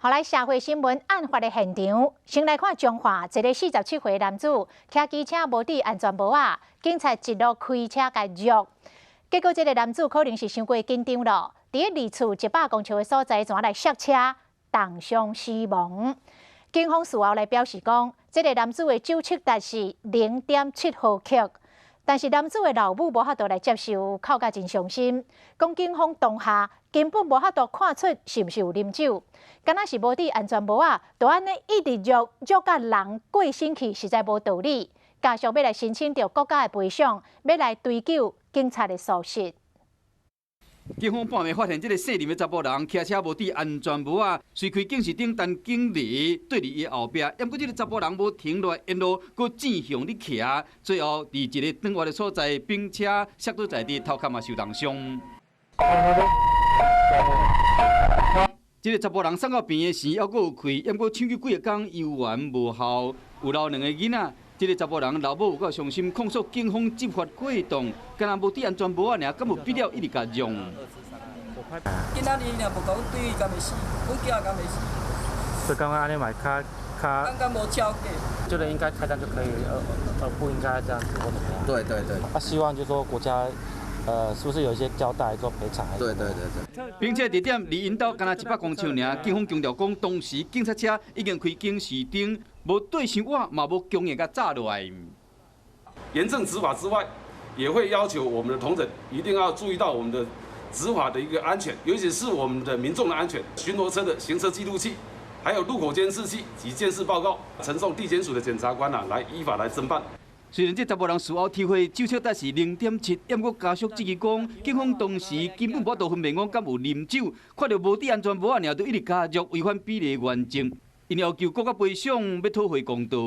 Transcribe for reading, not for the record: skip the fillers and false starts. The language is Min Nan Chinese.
好來，社會新聞案發的現場，先來看彰化一个47歲男子，騎機車無戴安全帽仔，警察一路開車共虐，結果這个男子可能是傷過緊張咯，佇離厝100公尺的所在，怎來摔車，重傷死亡。警方事後來表示講，這个男子的酒測值是0.7毫克，但是男子的老母無法度來接受，哭甲真傷心，講警方當下根本無法度看出是毋是有啉酒，敢若是無戴安全帽仔，就按呢一直虐虐甲人過身去，實在無道理。家屬欲來申請著國家的賠償，欲來追究警察的疏失。警方半暝發現這个姓林的查埔人騎車無戴安全帽仔，隨開警示燈等警嚟對佇伊後壁，毋過這个查埔人無停落來，沿路閣正向咧騎，最後佇一个轉彎的所在，冰車摔倒在地，頭殼嘛受重傷。這个查埔人送到病院時，猶閣有氣，毋過搶救幾个鐘猶原無效，有留兩个囡仔。這个查埔人老母有夠傷心，控訴警方執法過當，敢若無戴安全帽仔爾，敢有必要一直共虐？今仔日若無共阮對伊，敢會死？阮囝敢會死？所以感覺按呢嘛較較感覺無超過。覺得應該開單就可以，而不應該這樣子或怎麼樣。對對對。啊，希望就是說國家，是不是有一些交代做賠償？對對對對。並且地點離𪜶兜敢若100公尺爾，警方強調講，當時警察車已經開警示燈，無對傷倚，嘛無強硬共閘落來。嚴正執法之外，也會要求我們的同仁一定要注意到我們的執法的一個安全，尤其是我們的民眾的安全。巡邏車的行車記錄器，還有路口監視器及鑑識報告，呈送地檢署的檢察官啊，來依法來偵辦。雖然這查埔人事後提回酒測值是0.7，毋過家屬質疑講，警方當時根本無法度分辨講敢有啉酒，看著無戴安全帽仔爾，就一直共虐，違反比例原則。𪜶要求國家賠償，欲討回公道。